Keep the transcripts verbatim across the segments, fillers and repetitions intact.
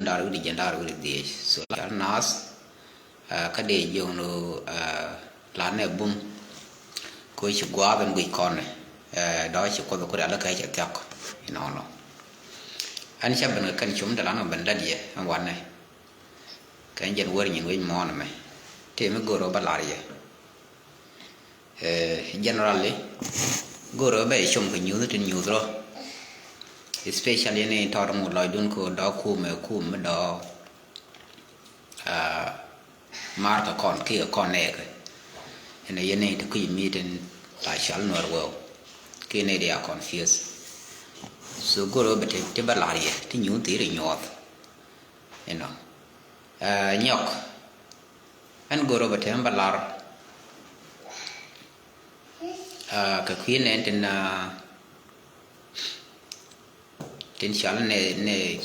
da̱r wi̱cdɛ jiɛn da̱r wi̱cdɛ dhieec. So la naath, kä dee jiɔn ɣöö la nɛ bum. Kɛ ɣöö ci gua̱a̱th ɛn guic kɔn ɛ dɔ̱ ci Kuoth ku rial kɛ cɛ thiɔ̱k inɔnɔ. Ɛn cä ben kɛ kɛn cum te lan ɔ ben lät yɛ ɛn wanɛ. Kɛ ɛn jɛn wär nyin wec muɔ̱ɔ̱n ɛmɛ tëë mi go̱o̱r ɣöö bä lar yɛ. Generally, go̱o̱r ɣöö bɛ com kɛ nyuuth tin nyuuth rɔ, especially ni tɔɔt ŋot lɔcdun kɛ ɣöö dɔ̱ kumɛ kum mi dɔ̱ mar kɛ kɔn kiɛ kɔn nɛɛkɛ. Ɛn a yɛn ni ti kui̱ mi tin la cɔal Nuɛr Wɛw kiɛ ni dia confuse. So go̱o̱r ɣöö bɛ ti bä lar yɛ ti nyuuth thiri nyuɔth. Inɔ nyɔk ɛn go̱o̱r ɣöö bɛ ti bä lar kɛ kui̱ nɛn tin tin cɔal ni ni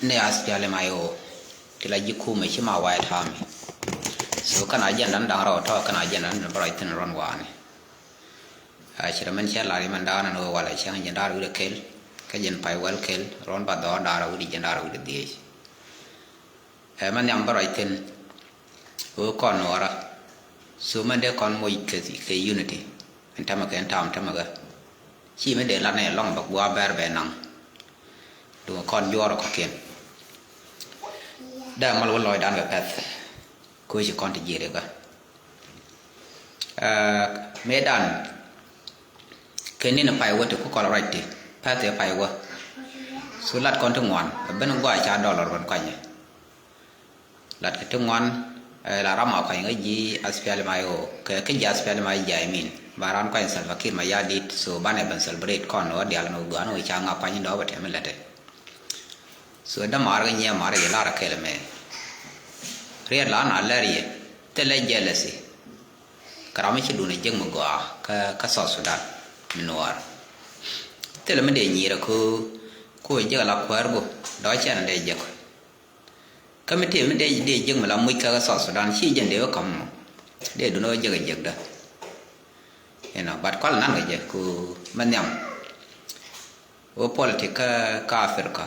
ni SPLM-IO ti la ji̱ kumɛ ci ma White Army. So kɛn a jɛn dan da̱ŋ rɔw tɔ̱ kɛn a jɛn dan bä rɔc thi̱n rɔn waani. Ci rɛ mɛn cɛ lar imɛn da̱a̱n ɛn ɣöö walɛ cäŋ jɛn da̱a̱r wi̱cdɛ kel kä jɛn pay wäl kel rɔn ba dhɔɔr da̱a̱r wi̱cdɛ jɛn da̱a̱r wi̱cdɛ dhieec. Ɛ mɛ nhiam bä ruac thi̱n ɣöö kɔn nuɔɔrä. So mɛn dee kɔn moc kɛ kɛ unity ɛn tämɛ kɛ ɛn ta̱a̱m tämɛ kɛ ci mi dee lat ni ɛlɔ̱ŋ bɛ gua̱a̱ bɛr bɛ naŋ. Duŋ kɔn juɔɔr kɔ̱kiɛn. Dee mal wä lɔcdan kɛ pɛth. Koci kɔn ti ji̱ rikä mëëdan. Kɛ ni̱n pay wä ti ku kɔl ruac ti pɛth ɛ pay wä. Su lat kɔn ti ŋuan ɛ ben gɔaa ca dollar ben kuanyɛ. Lat kɛ ti ŋuan la ram a kuany kä ji̱ SPLM-IO kɛ kä ji̱ SPLM-IO ji̱ I mean ba ran kuany Salva Kiir Mayardit. So banɛ ben celebrate kɔn wä dial ni wä gɔaa ni wä ca ŋa kuany dɔɔk bɛ tɛm lɛtɛ. So dämaar kɛ nyiee maar yɛ lar a kɛl mɛ. Riɛt la na lɛr yɛ thilɛ jealousy. Kɛ ram mi ci dun a jek mi gɔaa kä South Sudan mi nuɔɔr. Thilɛ mi dee nyiir a ko ko jek a la kuäär go dɔ̱ cɛn a dee jek. Kä mi tëë mi dee dee jek mi la muc kä South Sudan ci jɛn dee wä ka̱m mɔ dee dun a wä jek a jek dä. Inɔ but kual nan kɛ jɛ ko mɛ nhiam. Wä politik kä kä Africa.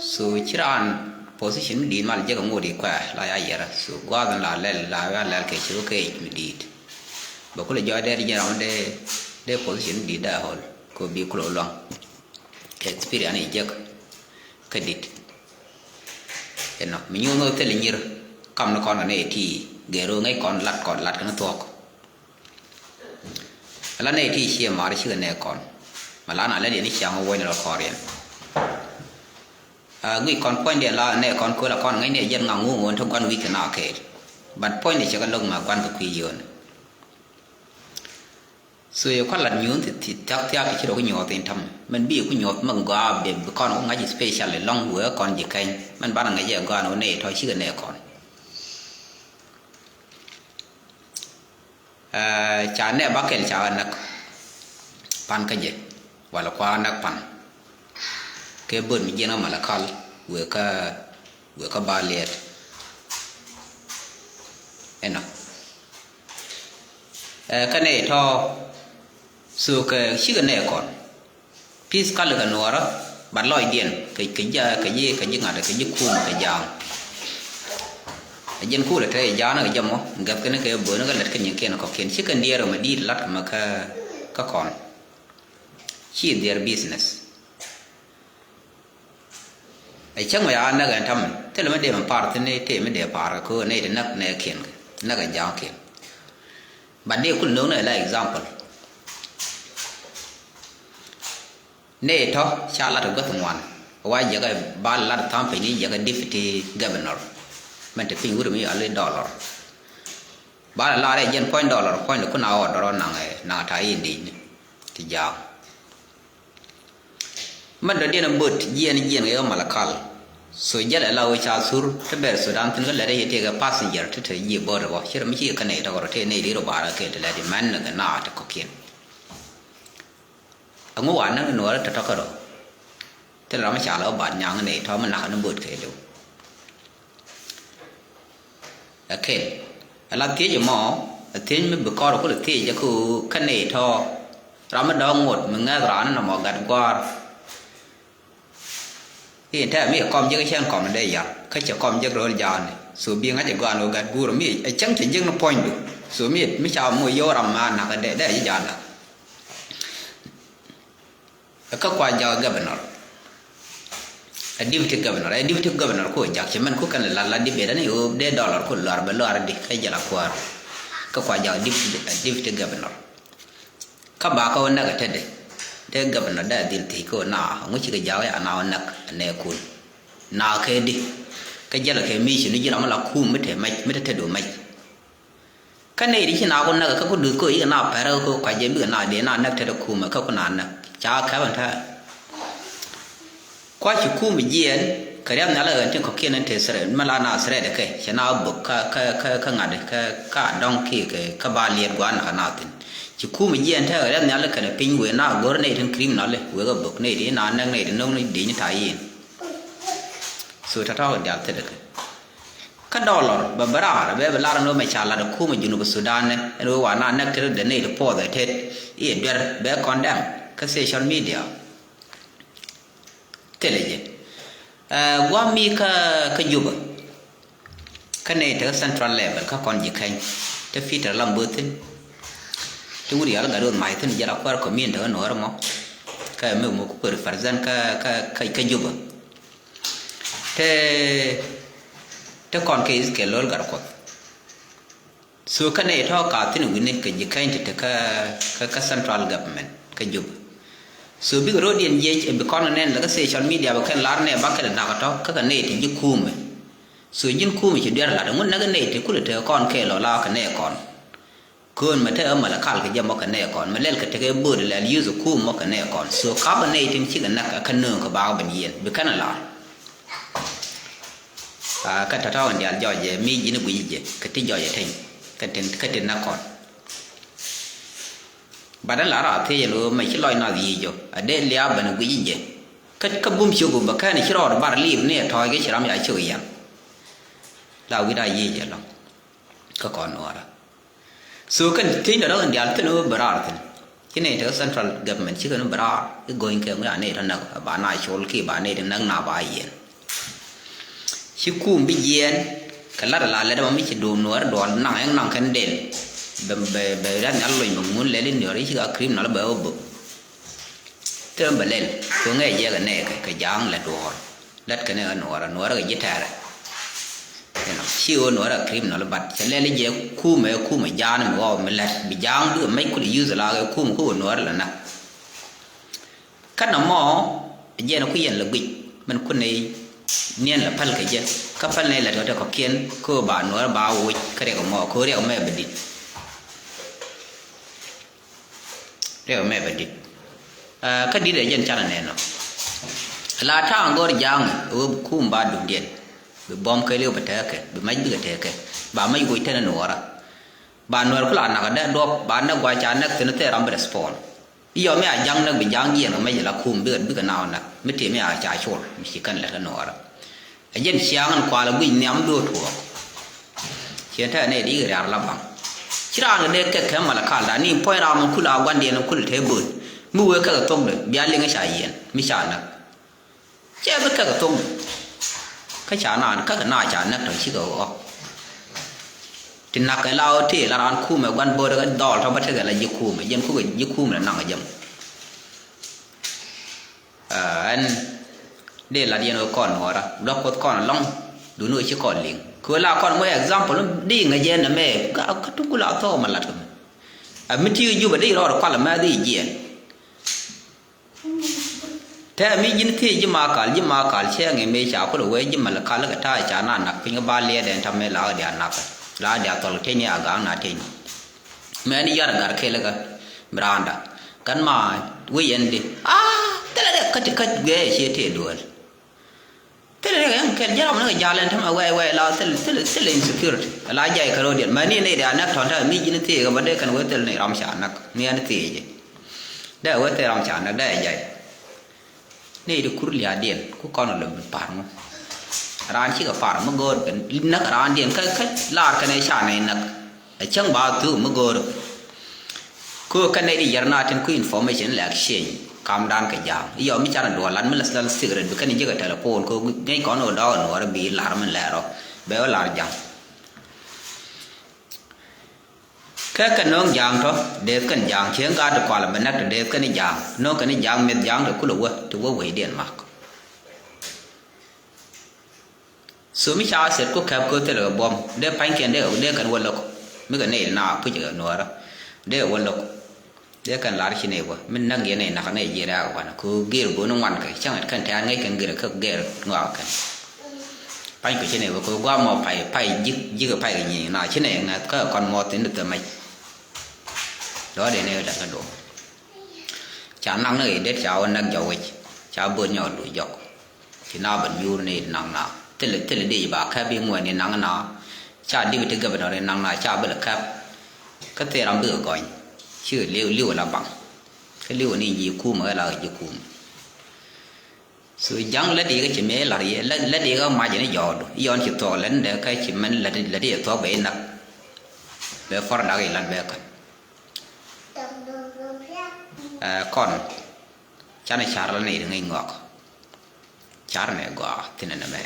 So ci raan position mi di̱i̱t mal jek a ŋot i̱ kuɛ la ya yɛrä. So gua̱a̱th in la lɛl la ya lɛl kɛ ci wä kɛ i̱ mi di̱i̱t. Bɛ kulɛ jɔɔc dee ri jɛ ram dee dee position mi di̱i̱t dee a hold ko bi kulɛ wä luaŋ. Kɛ experience i̱ jek kä di̱t. Inɔ mi nyuuth ni wä thil i̱ nyir kam ni kɔn kɛ ni iti gɛr wä ŋäc kɔn lat kɔn lat kɛ ni thuɔ̱k. Ala nɛy ti ciɛ mar cikɛ nɛ kɔn. Ma la na lɛ diɛn i̱ ciaŋ wä wä ni rɔ kɔn riɛn. Guic kɔn puɔ̱ny diɛn la nɛ kɔn köl a kɔn ŋäc nɛ jɛn ŋaŋ ŋuŋ wä ni ti guan wi̱c kɛ na kɛɛl. But puɔ̱ny ni cɛ kɛ lo̱k ma guan kɛ kui̱ yio̱n. So yɛ kuan lat nyuun ti thiak thiak ti ci rɔ ku nyuɔth in tam. Mɛn bi ku nyuɔth mɛ gɔaa bi kɔn ku ŋa̱c special lɔŋ wee kɔn ji̱ kɛny. Mɛn banɛ ŋäc jɛ gɔaa ni wä nɛ tɔ cikɛ nɛ kɔn. Ca nɛ bakɛl ca näk pan kä jɛ wala kua näk pan. Kɛ böt mi jiɛn kä Malakal wëë kä wëë kä ba liɛt. Ɛnɔ ɛ kä nɛ tɔ. So kɛ cikɛ nɛ kɔn. Peace kali kɛ nuɔrä, but lɔcdiɛn kɛ kɛ ji̱ kɛ ji̱ kɛ ji̱ ŋa̱t kɛ ji̱ kum kɛ ja̱a̱ŋ. Ɛ ji̱n kulɛ te ja̱a̱ŋ kɛ jɛ mɔ gɛth kɛn kɛ böni kɛ lät kɛ nyiŋkiɛn kɔkiɛn ci kɛn diɛɛr mɛ di̱i̱t lat kɛ mɛ kä kä kɔn. Ci their business. Ɛ cäŋ mɛ ya näk ɛn tamɛ thilɛ mɛ dee mɛ par thi̱n ni tëë mɛ dee par kɛ köö nɛy ti näk nɛɛkiɛn kɛ näk ɛ ja̱a̱ŋkiɛn. But dee kul no̱o̱ŋ nɛ la example. Nɛ tɔ ca lat guäth ŋuan wa jɛkɛ ba lat tha̱a̱ŋ piny ni jɛkɛ deputy governor. Mɛn te piny wut mi yɔal i̱ dollar. Ba la lar ɛ jɛn puɔ̱ny dollar puɔ̱ny ni kun a ɣɔɔd dɔrɔ naŋ ɛ naŋ a ta̱a̱ in di̱i̱ni ti ja̱a̱ŋ. Mɛn dɔ̱diɛn a böt jiɛn jiɛn kɛ Malakal. So jɛl ɛ la wee ca thur te bɛr Sudan thin kä lɛt ɛ yɛ tëëkɛ passenger te te jiɛ böt ɛ bɔ ci rɛ mi ci kɛ nɛy tɔk rɔ tëë nɛy di rɔ baar kɛ kɛɛl te lɛt imɛn kɛ na te kɔ̱kiɛn. Ɛŋu wa näk nuɔɔri tɔ̱tɔ̱ kärɔ̱. Thil ram mi ca lɛ wä bat nyaŋ ni tɔ̱ mi nak ni böt kɛ liw. Ɛ kɛl ɛ la thiec ɛmɔ. Ɛ thiec mi bi kɔr kul ɛ thiec ɛ ku kä ni tɔ̱. Ram mi dɔ̱ŋ ŋot mi ŋɛth raan ni nɔmɔ gat gua̱a̱r. I̱ tɛm mi kɔm ji̱ kä cɛn kɔm dee yar kä cɛ kɔm ji̱ ro̱l ja̱a̱n. So bi ŋa̱c ɛ gɔaan wä gat guur mi ɛ cäŋ cɛ ji̱ ni puɔ̱nydu. So mi mi ca moc yo̱o̱ ram ma nakä dee dee ji̱ ja̱a̱n. Kä kua jakä governor, ɛ deputy governor, ɛ deputy governor ku jak cɛ mɛn ku kɛn la la debate ni ɣöö dee dollar ku luar bɛ luar di kä jɛ la kuäär. Kä kua jak deputy, deputy governor. Kä ba kä wä näk ɛ tetdɛ. Te governor dee dhil thiec kä wä na ŋu cikɛ jak ya na wä näk ɛ nɛɛkun. Na kɛ di kä jɛ la kɛ mission ni ji̱ ram la kum mi te mɛc mi te tetdu mɛc. Kä nɛy ti ci na ku näk kä ku duth kä yik na pɛr kä ku kɔc jɛ bikɛ na dee na näk te te kumɛ kä ku na näk ca kɛp ɛn ta̱a̱. Kua ci kumɛ jiɛɛn kɛ riath nhial ɛ ɣän tin kɔ̱kiɛn ɛn te threat mɛ la na threat ɛ kɛ cɛ na bök kä kä kä kä ŋa̱t kä kä dɔ̱ŋ kiɛ kɛ kä ba liɛt gua̱a̱r na kä na thin. Ci kumɛ jiɛɛn te kɛ riath nhial kɛnɛ piny wëë na go̱r nɛy tin criminal wëë kä bök nɛy ti na näk nɛy ti no̱k ni dee ni ta̱a̱ yin. So tɔ̱tɔ̱ kɛ diaal thilɛ kɛ. Kä dollar bɛ bɛ raar bɛ bɛ lar ni wä mɛ ca lat ɛ kumɛ Junub Sudan ni ɛn wä wa na näk tet dee nɛy ti puɔth ɛ tet i̱ ɛ duer bɛ condemn kä social media. Thilɛ jɛ. Ɛ guam mi kä kä Juba. Kä nɛy ti kä central level kä kɔn ji̱ kɛny ti Peter Lam böth thi̱n. Ti wut yal gat wä ma̱c thi̱n jɛ la kuäär community kä Nuɔ̱ɔ̱r mɔ. Kä mi mɔ ku represent kä kä kä Juba. Te te kɔn kɛ is kɛ lo̱l gat kuɔth. So kä nɛy tɔ̱ ka thi̱n wi̱ni kɛ ji̱ kɛny ti te kä kä kä central government kä Juba. So bikɛ ro̱diɛn jiɛc ɛ bi kɔn kɛ nɛn lɛ kä social media bɛ kɛn lar nɛ ba kɛn nak tɔ̱ kä kɛ nɛy ti ji̱ kumɛ. So ji̱n kumɛ ci duer lat ŋun näk nɛy ti kulɛ te kɔn kɛ lɔ la kɛ nɛ kɔn. Köön mɛ te ɣä Malakal kɛ jɛ mɔ kɛ nɛɛ kɔn mɛ lɛl kɛ tekɛ bo̱o̱dɛ lɛl yuth ɛ kuum mɔ kɛ nɛɛ kɔn. So kap ɛ nɛy tin cikɛ näk ɛ kä nööŋ kɛ bakɛ ben yieen bi kɛn ɛ la̱r. Aa, kä tɔ̱tɔ̱ in diaal jɔɔc ɛ mi ji̱n ɛ guic jɛ kɛ ti jɔɔc ɛ teny kɛ tin kɛ tin näk kɔn. Bat ɛn la raar thiec ɛn ɣöö mɛ ci lɔc nath yic jɔ a dee liaap ben ɛ guic jɛ. Kä kä bum ciök bä kɛn ci rɔɔd bar liip ni ɛ tɔ̱ɔ̱c kɛ ci ram ya ciök yɛn. La wi̱c a yic ɛlɔ̱ŋ. Kä kɔn nuɔɔrä. So kɛn thiec dɔ̱dɔ̱k in diaal thil ni wä bɛ raar thi̱n. Ci nɛy te central government ci kɛn wä bɛ raar i̱ go̱ny kɛ ŋuya nɛy tɔ näk ba na col ki ba nɛy te näk na ba yiɛn. Ci kum bi jiɛɛn kɛ lat ala lɛt ma mi ci duum nuɔɔri duɔl naŋ ɛŋ naŋ kɛn del. Bɛ bɛ bɛ ran nhial lony bɛ ŋun lɛl in diɔr i̱ ci ka criminal bɛ wä bä. Thil mi bɛ lɛl kɛ ŋɛɛ jiɛk ɛ nɛɛkɛ kɛ ja̱a̱ŋ lɛ duɔ̱ɔ̱r. Lät kɛ nɛɛkɛ nuɔɔrä nuɔɔrä kɛ ji̱ tɛɛrɛ. You know, ci ɣöö nuɔɔrä criminal but cɛ lɛl jiɛ kumɛ kumɛ ja̱a̱n mi ɣɔw mi lät bi ja̱a̱ŋ bikɛ mec kulɛ yuth la kɛ kumɛ ku ɣöö nuɔɔrä lɛ näk. Kä nɔmɔ jiɛn ku yɛn lɛ guic min kun nɛy niɛn lɛ päl kɛ jɛ kä päl nɛy lät kɛ tɛ kɔ̱kiɛn kä ɣöö ba nuɔɔrä ba woc kä riɛk ɛmɔ kä ɣöö riɛk ɛmɛ bɛ di̱t. Riɛk ɛmɛ bɛ di̱t. Aa, kä di̱t ɛ jɛn canɛ nɛn ɔ. La ta̱a̱ŋ gɔr ja̱a̱ŋ ɛ ɣöö bi kum ba duŋdiɛn bi bɔm kɛɛliw bɛ tɛɛkɛ bi mac bikɛ tɛɛkɛ ba mac woc tɛn ɛ nuɔɔrä. Ba nuɛɛr ku la nak ɛ dee duɔ̱p ba näk gua ca näk thi̱n thɛɛr ram bi respond. I̱ yɔ mi a ja̱ŋ näk bi ja̱ŋ jiɛn kɛ mac ɛ la kum bikɛ bikɛ na ɔ näk mi tëë mi a ca col mi ci kɛn lät kä nuɔɔrä. Ɛ jɛn ciaŋ in kual ɛ guic nhiam bi wä tuɔɔk. Ciɛ tɛɛ nɛy di riaar la baŋ. Ci raan kɛ dee kɛk kɛ Malakal da ni puɔ̱ny ram in kul a guandiɛn in kul te bööt mi wee kɛk ɛ thokdɛ bia liŋ ca yiɛn mi ca näk. Cɛ bi kɛk ɛ thokdɛ. Kä ca naan käk ɛ na ca näk tɔ̱ cikɛ ɣɔk. Ti nak kɛ la ɣöö tëë la raan kumɛ guan bo̱o̱rɛ kɛ dhɔɔl tɔ̱ bä tekɛ la ji̱ kumɛ jɛn kukɛ ji̱ kumɛ la naŋ ɛ jɛm. Aa, ɛn dee lat yɛn wä kɔn nuɔɔrä luak kuoth kɔn ɛlɔ̱ŋ. Duni wä ci kɔn liŋ kɛ wä la kɔn mɔ example di ŋäc yɛn ɛmɛ. Kä tuk ku la thɔɔk mɛ lat kɛ mɛ. A mi ti Juba di rɔɔd kual ɛmɛ di jiɛn. Tɛ mi ji̱n thiec ji̱ Makal, ji̱ Makal cɛ ŋɛ mëë ca kulɛ wee ji̱ Malakal kɛ ta̱a̱ ca na nak piny kä ba liɛɛt ɛn tamɛ la kɛ diaal nak. La kɛ diaal thɔl teny ni a ga̱a̱ŋ na teny. Mɛn yar gar kɛl kä mi raanda kɛn ma wec ɛn di. Aa, thilɛ dɛ kä ti kä guiɛ cie tëë duel. Thilɛ dɛ kɛ ɛn kɛl jɛ ram ni kɛ jal ɛn tämɛ wɛy wɛy la thilɛ thilɛ thilɛ insecurity. La jay kä ro̱diɛn mɛ ni nɛy dɛ a näk tɔ̱n tämɛ mi ji̱n thiec kɛ bä dee kɛn wee thilɛ ni ram ca näk ni ɛn thiec jɛ. Dee wee thilɛ ram ca näk dee jay. Nɛy ti kur lia̱a̱diɛn ku kɔn lɛ bi par ŋu. Raan cikɛ par mi go̱o̱r kɛ näk raandiɛn kä kä laar kɛn ɛ ca nɛy näk. Ɛ cäŋ ba thuk mi go̱o̱r. Ku kɛn nɛy ti yɛr na tin ku information lɛ exchange. Kamdan kɛ ja̱a̱ŋ. Iɔ mi canɛ duɔl lat mi la, la secret bi kɛn ji̱ kɛ telephone kɛ ŋi̱i̱c kɔn ɣöö dɔɔk ɛ nuɔɔri bi lar min lɛr ɔ. Bɛ ɣöö lar ja̱a̱ŋ. Kɛ kɛ no̱o̱ŋ ja̱a̱ŋ tɔ deeth kɛn ja̱a̱ŋ cieŋ gaat ti kual bɛ nɛk tɔ deeth kɛn ja̱a̱ŋ no̱o̱ŋ kɛn ja̱a̱ŋ mi̱eth ja̱a̱ŋ ti kulɛ wä ti wä wecdiɛn mak. So mi ca set ku kɛp kä thilɛ kɛ buɔ̱m dee pa̱nykiɛn dee dee kɛn wä lo̱k. Mi kɛ nɛy na puc kɛ nuɔɔrä dee wä lo̱k. Dee kɛn lar ci nɛy wä mi näk yɛn nɛy nak nɛy ji̱ rɛ̈ɛ̈k wanɛ ku gɛr go̱o̱n ŋuan kɛ cäŋ kɛn tɛ̈ɛ̈n ŋäc kɛn gɛr kä gɛr ŋɔak kɛn. Pa̱ny kɛ ci nɛy wä ku guam mɔ pay pay ji̱k ji̱k pay kɛ nyieny na ci nɛy ŋäth kä kɔn muɔth in dee thämäc. Dɔ̱ɔ̱dɛ nɛy wä da̱t kä duɔ̱ɔ̱r. Ca nak ni kɛ det ca wä näk jɔk wec ca bööth nyɔk du jɔk. Ci na ben nyuur ni naŋ na thilɛ thilɛ dic ba kɛp i̱ ŋuɛn i̱ naŋ na. Ca deputy governor i̱ naŋ na ca bä lɛ kɛp. Kä thil ram bikɛ gɔny ci liw liw la baŋ. Kä liw ni ji̱ kum kä la ji̱ kum. So ja̱ŋ lät ikä ci mëë la̱r yɛ lät ikä mac ni jɔɔdu iɔn ci thuɔk lät ni dee kä ci mɛn lät ikä thuɔk bɛ inak. Bɛ fɔr dak ilat bɛ kän. Ɛ kɔn canɛ car la nɛy ti ŋäc ŋɔak. Car nɛ gɔaa thinɛ nɛmɛ.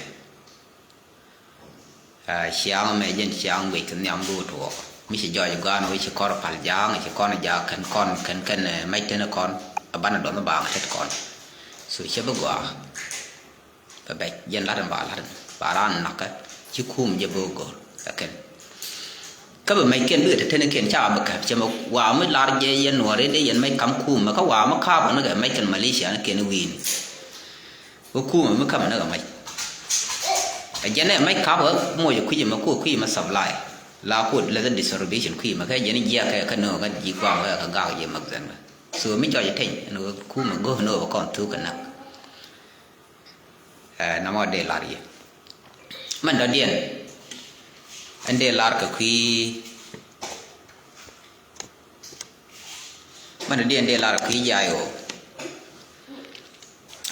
Ɛ ciaŋ mɛ jɛn ciaŋ guic kɛ nhiam bi wä tuɔɔk mi ci jɔɔc gɔaa ni wä ci kɔn pal ja̱a̱ŋ ci kɔn ja̱a̱ŋ kɛn kɔn kɛn kɛn mɛc thin kɔn. A banɛ duɔth mi baaŋ tet kɔn. So cɛ bi gɔaa. Bɛ bɛc jɛn la̱t in ba la̱t in ba raan nakä ci kum jɛ bä go̱r. Ɛ kɛn kä bɛ mɛc kɛn bikɛ te teni kɛn ca bɛ käp cɛ mɛ waa mi lar jɛ yɛn nuɔri dee yɛn mɛc kam kum mɛ kä waa mi ka̱a̱p ni kɛ mɛc kɛn Malaysia ni kɛn wi̱i̱ni. Bä kum mɛ mi käp ni kɛ mɛc. Ɛ jɛn ɛ mɛc ka̱a̱p ɛ moc kui̱c mɛ ku kui̱c mɛ supply la ku lɛ distribution kui̱c mɛ kɛ jɛn jiɛk kɛ kɛ nöö kɛ ji̱ guam kɛ kɛ gak jɛ mɛ gɛn kɛ. So mi jɔc teny ɛn kum mɛ go̱o̱r ni ɣöö bɛ kɔn thuk kɛ näk. Ɛ namɔ dee lar yɛ mɛn dɔ̱diɛn. Ɛn dee lar kɛ kui̱ mɛn dɔ̱diɛn dee lar kɛ kui̱ ji̱ I O.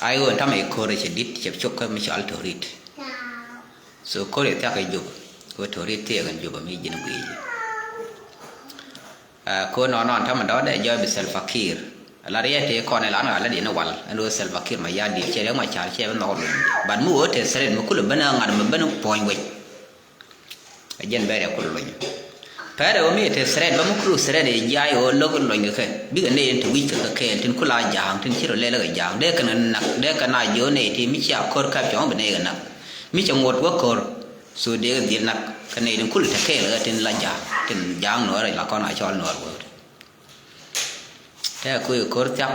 I O ɛn tamɛ i̱ ko̱r cɛ di̱t cɛ cop kä mi cɔal Torit. So ko̱r i̱ thiak i̱ Jubɛ kɛ Torit thiek ɛn Jubɛ mi ji̱n gui̱i̱c. Ɛ ko̱r nɔnɔ ɛn tämɛ dɔ̱dɛ jɔɔc bi Salva Kiir. La riɛt tëë kɔn ilan ɣal lät yɛn iwal ɛn ɣöö Salva Kiir ma ya̱a̱ di̱t cɛ riɛk ma ca̱r cɛ bi nhɔk luny. But mi ɣöö te threat mi kulɛ ben ɛ ŋa̱t mi ben puɔ̱ny wec. Ɛ jɛn bɛɛr ɛ kulɛ luny. Pɛrɛ ɣöö mi te threat bä mi kulu threat ɛ jiay ɣöö lo̱k luny kɛ kɛ bikɛ nɛy tin te wi̱c kɛ kɛ kɛɛl tin kula ja̱a̱ŋ tin ci rɔ lɛl kɛ ja̱a̱ŋ dee kɛn nak dee kɛn a jiö nɛy ti mi cia ko̱r kɛp cɔ̱ŋ bi nɛy kɛ nak. Mi cɛ ŋot wä ko̱r. So dee kɛ dhil nak kɛ nɛy tin kul te kɛɛl kɛ tin la ja̱a̱ŋ tin ja̱a̱ŋ nuɔɔr la kɔn a cɔl nuɔɔr wä. Tɛ ko̱r ko̱r thiak.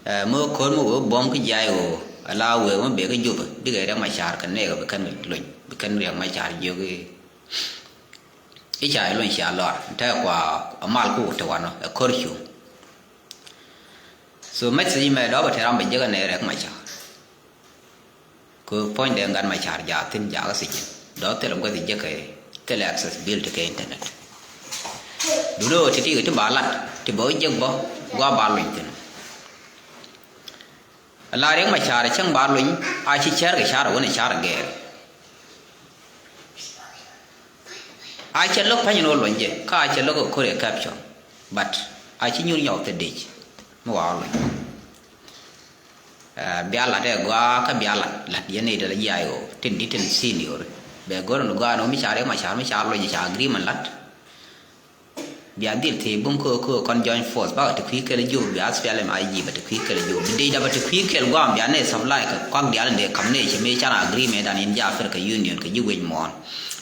Ɛ mi ko̱r mi wee buɔ̱m kä jiay ɣöö ala wee mi bee kä Jubɛ bikɛ riɛk ma ca̱r kɛ nɛɛk bi kɛn luny bi kɛn riɛk ma ca̱r jiök i̱. I̱ ca iluny cia lɔr tɛ kua amal ku te wanɔ ɛ ko̱r cuŋ. So message mɛ dɔ̱ bɛ te ram bɛ jiäk ɛ nɛy rɛk ma ca̱r. Kɛ puɔ̱nydɛ gat ma ca̱r jaathin jakä thi̱ji̱n dɔ̱ thilɛ guäth jiäk kɛ thilɛ accessibility kɛ internet. Duundɛ ɣöö ti̱ti̱ ti ba lat ti bä wä jiäk bä gua̱a̱ ba luny thi̱n. La riɛk ma ca̱r cäŋ ba luny a ci cär kɛ ca̱r ɛ wänɛ ca̱r ɛ gɛɛr. A cɛ lo̱k pa̱ny ni wä luny jɛ kä a cɛ lo̱k ɛ ko̱r ɛ caption. But a ci nyuur nyɔk thil dec mi wa wä luny. Bia lat ɛ gɔaa kä bia lat lat yɛn i̱ dee la jiay ɣöö tin di̱t tin senior. Bɛ go̱r ni gɔaa ni ɣöö mi ca riɛk ma ca̱r mi ca luny ca agreement lat. Bia dhil thiec bum kä kä kɔn join force bakɛ ti kui̱ kɛl jup bia SPLM IG bɛ ti kui̱ kɛl jup bi dec dap bɛ ti kui̱ kɛl guam bia nɛ supply kɛ kuak diaal in dee kam nɛ ci mëë can agreement dan in ji̱ Africa Union kɛ ji̱ wec muɔ̱ɔ̱n.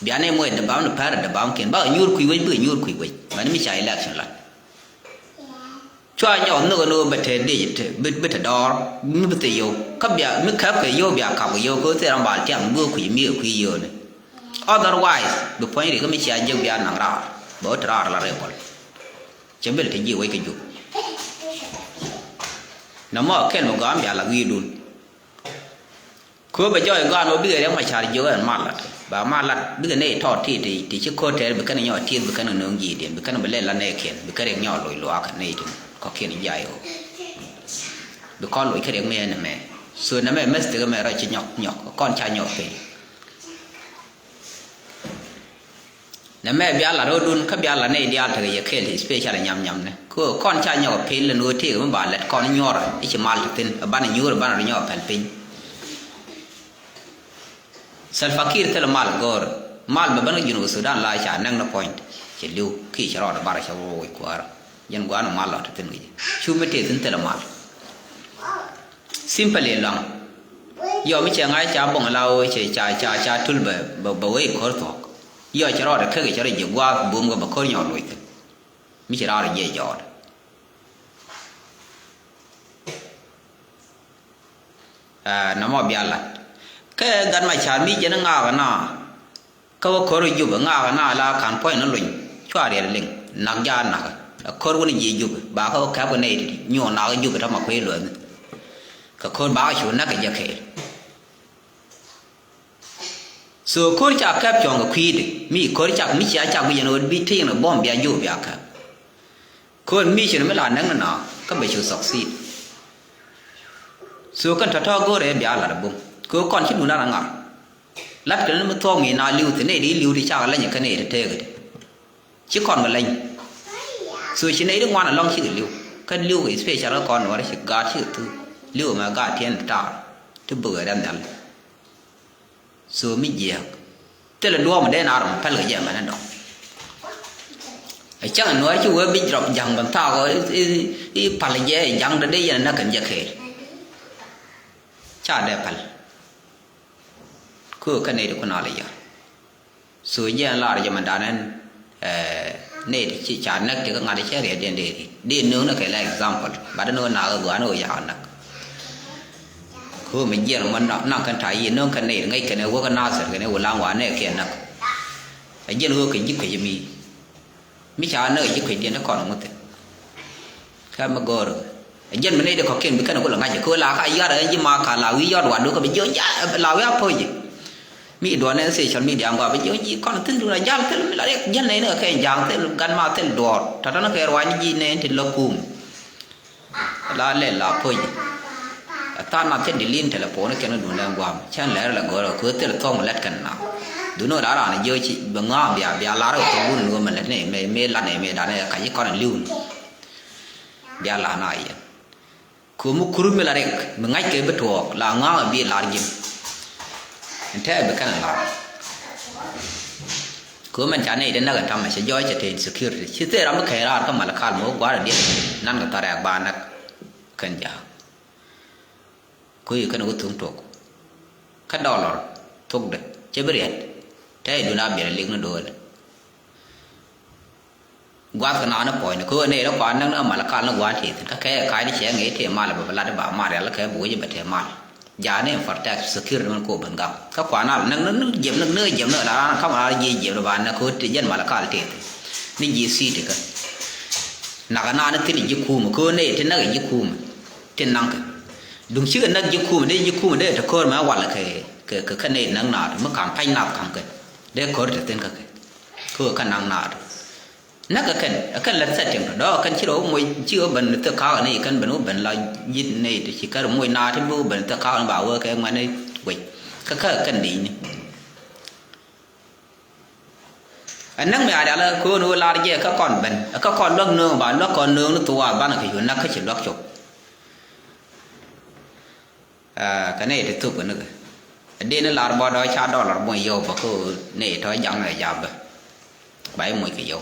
Bia nɛ muɔc dee bam ni pɛr dee bam ken bakɛ nyuur kui̱ wec bikɛ nyuur kui̱ wec mɛn mi ca election lat. Cua nyɔk nhök ɛn ɣöö bɛ te dec bi te dɔɔr mi bi thil yio̱w kä bia mi käp kɛ yio̱w bia kap kɛ yio̱w kɛ ɣöö thil ram bal tiam mi go̱o̱k kui̱ mi kɛ kui̱ yio̱w ni. Otherwise bi puɔ̱ny rik mi cia jiäk bia naŋ raar bɛ wä te raar la rɛy bɔl. Cɛ bil te ji̱ wec kɛ jup. Nɔmɔ kɛl mi gɔaa mi bia la wi̱i̱dun. Kööbɛ jɔɔc gɔaa ni wä bikɛ riɛk ma ca̱r jiök ɛn mal lat ba mal lat bikɛ nɛy tɔɔt ti ti ti ci ko̱r tɛɛr bi kɛn nyɔɔt tieth bi kɛn nööŋ ji̱i̱diɛn bi kɛn bi lɛl la nɛɛkiɛn bi kɛ riɛk nyɔɔt loc luaak kɛ nɛy tin kɔ̱kiɛn jiay ɣöö bi kɔn loc kɛ riɛk mi ɛn ɛmɛ. So nɛmɛ mɛth tekɛ mɛ rɔ ci nyɔk nyɔk kɔn ca nyɔk piny. Nɛmɛ bia lat rɔ̱dun kä bia lat nɛy diaal tekɛ yɛ kɛɛl, especially nyam nyam ni. Kɛ kɔn ca nyɔk pil ni ɣöö tëëkɛ mi ba lɛt kɔn nyuɔr i̱ ci mal ti thi̱n, ɛ banɛ nyuur, ɛ banɛ nyɔk pɛl piny. Salva Kiir thilɛ mal go̱o̱r. Mal bɛ bän kä Junub Sudan la ca näk ni point. Ci li̱w ki ci rɔɔdɛ bar cɛ wä wi̱c kuäärä. Jɛn gua̱a̱n mal lɔ ti thi̱n kɛ ji̱. Cu mi tëë thi̱n thilɛ mal. Simply lɔŋ. Yɔ mi cɛ ŋa̱c ca boŋ la wee cɛ ca ca ca tul bɛ bɛ bɛ wee ko̱r thuɔ̱k. Yɔ cɛ rɔɔdɛ kek cɛ rɔ jiɛ gua̱a̱th bum kɛ bɛ ko̱r nyɔɔr loc thi̱n. Mi ci raar jiɛ jɔɔt. Ɛ, nɔmɔ bia lat. Kɛ gat ma car mi jɛn ŋaak na. Kä wä ko̱r Jubɛ ŋaak na la kan puɔ̱ny ni luny. Cua riɛl liŋ. Nak ja nak. Ɛ ko̱r wun jiɛ Jubɛ. Ba kä wä kɛp kɛ nɛy ti. Nyuɔ nak Jubɛ tɔ ma kui̱ luɔ̱th. Kɛ ko̱r ba kä cu nak kɛ jɛ kɛɛl. So ko̱r ca kɛp cuɔ̱ŋ kɛ kui̱dɛ. Mi ko̱r cak mi cia cak bi jɛn ɣöö bi ti̱i̱n kɛ buɔ̱m bia Jubɛ bia kɛp. Kɛ ɣöö mission mi la näk ni na kä bɛ cu succeed. So kɛn tɔ̱tɔ̱ go̱o̱rɛ bia lat bum. Kɛ ɣöö kɔn ci duundɛ na ŋa̱r. Lat kɛn ni mi thuɔ̱k mi na li̱w thi̱n nɛy di li̱w ti cakɛ leny kɛn nɛy ti teekä ti. Ci kɔn kɛ leny. So ci nɛy di ŋuan ɛlɔ̱ŋ cikɛ li̱w. Kä li̱w kɛ special kä kɔn wär ci gaat cikɛ thuk. Li̱w mɛ gaat tiɛn taar. Ti bikɛ rɛn nhial. So mi jiääk. Thilɛ duɔ̱ɔ̱p mi dee na rɔm päl kɛ jɛ mɛn ɛ dɔ̱ŋ. Ɛ cäŋ ɛ nuäär ci wee bic rɔm ja̱ŋ bän thaak ɔ i̱, i̱, i̱ päl jɛ ja̱ŋ dee dee yɛn ɛ näk kɛn jɛ kɛɛl. Ca dee päl. Kö kä nɛy ti kun a lɛ yär. So jɛ ɛn lar jɛ mɛn dan ɛn, eh, nɛy ti ci ca näk ti kä ŋa̱t cɛ riɛt diɛn dee ri. Dee nööŋ ni kɛ la example. Bat ni wä naak ɛ gɔaa ni wä yak näk. Kö mi jiɛn mɔ naŋ, naŋ kɛn ta̱a̱ yi nööŋ kɛn nɛy ri ŋäc kɛn ɛ wä kä Nasir kɛn ɛ wä laŋ wa nɛy kiɛ näk. Ɛ jiɛn wä kɛ ji̱ kuec mi. Mi ca näk ɛ ji̱ kuec diɛn ti kɔn ŋuth thi̱n. Kä mi go̱o̱r ɛ jɛn mi nɛy di kɔ̱kiɛn bi kɛn ɛ kulɛ ŋa̱c ɛ köö la ka yɔat ɛ ji̱ ma ka la wi̱i̱ yɔt wat duɔ̱k kä bi ji̱ ɔ ja̱ la wi̱i̱ a po̱c ji̱. Mi duɔ̱ɔ̱r nɛ social media ŋɔak bi ji̱ ɔ ji̱ kɔn thi̱n duun a ja̱l thil mi la riɛk jäl nɛy ni kɛ kɛn ja̱a̱ŋ thil gan ma thil duɔ̱ɔ̱r tɔ̱tɔ̱ ni kɛ ruac ni ji̱ nɛy ti lɔ kum. La lɛl la po̱c ji̱. Ɛ tha̱a̱ŋ nath cä dilin telephone kɛn duun lɛ ŋuam cän lɛr lɛ gɔ̱r ɛ köö thil thuɔ̱ŋ lɛt kɛn na. Duun ɔ la raan ji̱ ɔ ci bi ŋa̱a̱ŋ bia bia lar ɛ thuɔ̱ŋ duun luɔ̱m ɛ lɛt ni mëë mëë lat ni mëë dan ɛ kac i̱ kɔn ɛ li̱w ni. Bia la na yɛn. Kɛ mi kur mi la riɛk mi ŋa̱ckɛ bi tuɔɔk la ŋa̱a̱ŋ bi lar ji̱n. Ɛn tɛɛ bi kɛn lar. Kɛ mɛn ca nɛy ti näk ɛn tamɛ cɛ jɔɔc cɛ te insecurity ci thil ram mi kɛc raar kä Malakal mi wä gua̱a̱r ɛ diɛt nan kɛ thar ɛ gba näk kɛn ja̱a̱k. Kɛ yi kɛn wä thuŋ tuɔk kä dollar thokdɛ cɛ bi riɛt tɛɛ dun a biɛl ɛ lik ni do̱o̱l. Gua̱thkɛ naan ni puɔ̱nyni kɛ ɣöö nɛy rɔ kɔaar näk ni ɣä Malakal ni gua̱a̱n tëë thi̱n kä kɛ ka̱a̱cni cɛ ŋi̱i̱c tëë mal bɛ bi lat i̱ ba mal rial kɛ bi wec i̱ bɛ tëë mal. Ja̱a̱ni in protect security min kɛ ɣöö ben gak kä kuan al näk ni jiɛp ni ni jiɛp ni la raan ka̱m raan jiɛ jiɛp ni ba näk kɛ ɣöö ti jɛn Malakal tëë thi̱n ni ji̱ city kä. Nak naan ni thi̱n ji̱ kumɛ kɛ ɣöö nɛy ti näk ji̱ kumɛ ti naŋkɛ. Duŋ cikɛ näk ji̱ kumɛ dee ji̱ kumɛ dee ti ko̱r mɛ wal kɛ kɛ kɛ nɛy näk naath mi ka̱m pa̱ny nath ka̱m kɛ dee ko̱r ti thi̱n kä kɛ. Kɛ ɣöö kä naŋ naath. Näk ɛ kɛn ɛ kɛn lät setting tɔ dɔ̱k ɛ kɛn ci rɔ wä moc ci wä ben thik ka̱a̱k ni kɛn ben wä ben la ji̱t ni ti ci kär moc na ti bi wä ben thik ka̱a̱k ni ba wä kɛ ŋuɛ̈tni guec kä kä ɛ kɛn di̱cni. Ɛ näk mi a rial ɛ köön wä lar jɛ kä kɔn ben ɛ kä kɔn luäk nööŋ ba luäk kɔn nööŋ ni thok a banɛ kɛ cu näk kä ci luäk cop. Ɛ kɛ nɛy ti thuk kɛ nikɛ ɛ dee ni lar bɔt ɔ ca dollar buɔ̱ny yio̱w bä kä nɛy tɔ jaŋ ɛ jabä. Ba i̱ moc kɛ yio̱w.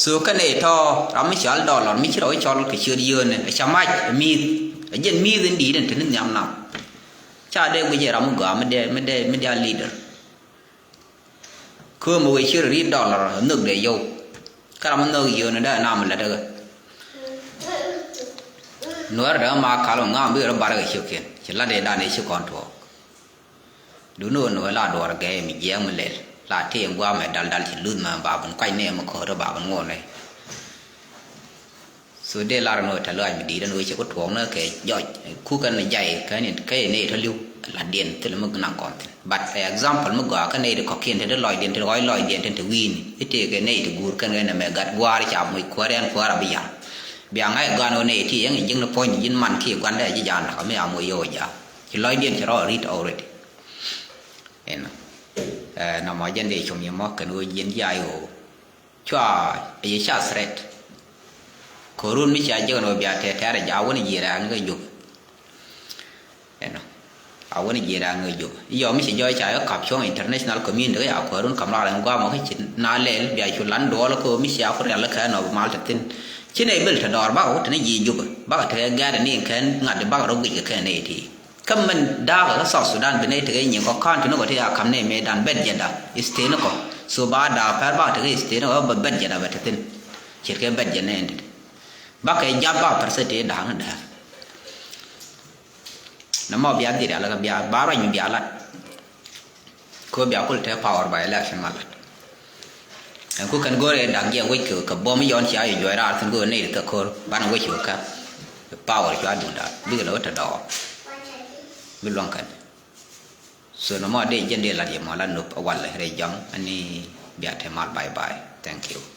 So kä nɛy tɔ ram mi cɔal dollar mi ci rɔ i̱ cɔl kɛ ciöt yio̱o̱ni ɛ ca mac ɛ mi̱i̱th ɛ jɛn mi̱i̱th in di̱i̱t in te ni nhiam nam. Ca dee guic ɛ ram mi gɔaa mi dee mi dee mi dee a leader. Kööm ɛ wee ci rɔ ri̱t dollar nhök dee yio̱w. Kä ram mi nhök yio̱o̱ni dee nam lät ɛ ɣä. Nuäär dee ma kal mi ŋa̱a̱m bi rɔ bar kɛ ciökiɛn ci lat dee dan dee ci kɔn tuɔɔk. Duundɛ ɣöö ni ɣöö la duɔ̱ɔ̱r gɛɛy mi jiɛɛk mi lɛl la tëë gua̱a̱mɛ dal dal ci luth mɛ ba ben kuac nɛy mi ko̱o̱t ba ben ŋo̱o̱n nɛy. So dee lar ni ɣöö tɛ̈th lɔaac mi di̱i̱t ɛn ɣöö cɛ ku tuɔɔk ni kɛ jɔc kukɛn ni jay kɛn in kɛ in nɛy tɔ̱ li̱w. La̱tdiɛn thilɛ mi naŋ kɔn thi̱n but ɛ example mi gɔaa kä nɛy ti kɔ̱kiɛn tin ti lɔcdiɛn tin ɣɔc lɔcdiɛn tin ti wi̱i̱ni i̱ tëëkɛ nɛy ti guur kɛn ɣän ɛmɛ gat gua̱a̱r ca moc kuäär ɛn kuäär a bi ya̱r. Bia ŋa̱c ɛ gɔaa ni ɣöö nɛy ti yɛn in ji̱kni puɔ̱ny ji̱n man kiɛ gua̱ndɛ ji̱ ja̱a̱n nakä mi a moc yio̱w ja̱a̱k. Ci lɔcdiɛn ci rɔ ri̱t already. Inɔ ɛ Ɛ, nɔmɔ jɛn dee com yɛ mɔ kɛn ɣöö jiɛn jiay ɣöö cua, ɛ yɛ ca threat. Kɛ run mi cia jek ɛn ɣöö bia tɛɛtɛɛr ɛ ja wän jiɛɛr ɛ ŋäk ɛ Jubɛ. Ɛnɔ a wän jiɛɛr ɛ ŋäk ɛ Jubɛ. Yɔ mi ci jɔɔc ca yɛ kap cuɔ̱ŋ international community kä ya kuäärun kam raar ɛn guamɔ kä ci na lɛl bia cu lan duɔl kä mi cia ku rial kä nɔ bi mal te thi̱n. Ci nɛy bil te dɔɔr bakɛ wä te ni ji̱ Jubɛ bakɛ tekɛ gɛ̈t ni kɛn ŋa̱t bakɛ rɔ guic kɛ kɛn nɛy ti. Kä min da̱a̱kä kä South Sudan bi nɛy tekɛ nyin kɔ county ni kɔ ti a kam nɛy mëëdan bɛt jɛnda state ni kɔ. So ba da̱a̱k pɛr ba tekɛ state ni kɔ bɛ bɛt jɛnda bɛ te thi̱n. Ce̱tkɛ bɛt jɛnda ɛn dit. Bakɛ jap ba pɛr state da̱a̱k ni da̱a̱k. Nɔmɔ bia dhil rial kä bia ba ruac mi bia lat. Ko bia kul te power by election ma lat. Ɛn ku kɛn go̱o̱rɛ dak jɛ wec kɛ kɛ buɔ̱m yɔn cia yɛ juɔc raar thin go̱o̱rɛ nɛy ri thäk ko̱r banɛ wec kɛ kɛ power cua duŋda bikɛ lɛ wä te dɔɔk. Bi luɔ̱ŋ kɛn. So nɔmɔ dee jɛn dee lat yɛ mɔ la nop a wal rɛy jɔŋ ani bia te mal bye bye. Thank you.